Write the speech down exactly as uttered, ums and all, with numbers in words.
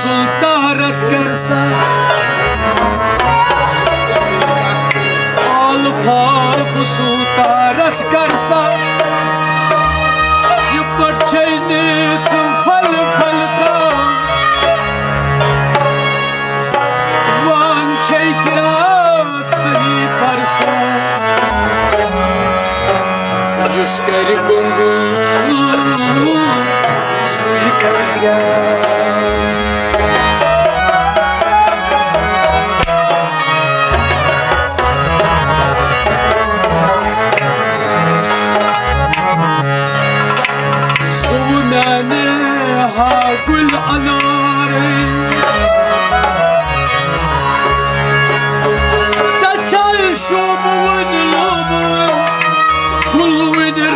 تارت کر سا، آل پھال کُسُل تارت کر سا، یہِ پٲٹھۍ چھے نیک پھل پھل ترٛاو۔ وان چھے قرات صحیح پرسا، یُس کرِ قبول سُے کرِ درٛاو۔ سُہ میانہِ ہا گُلۍ انارے۔ ژےٚ چھے شوبہٕ وُنہِ لوبہٕ، گُل وُنہِ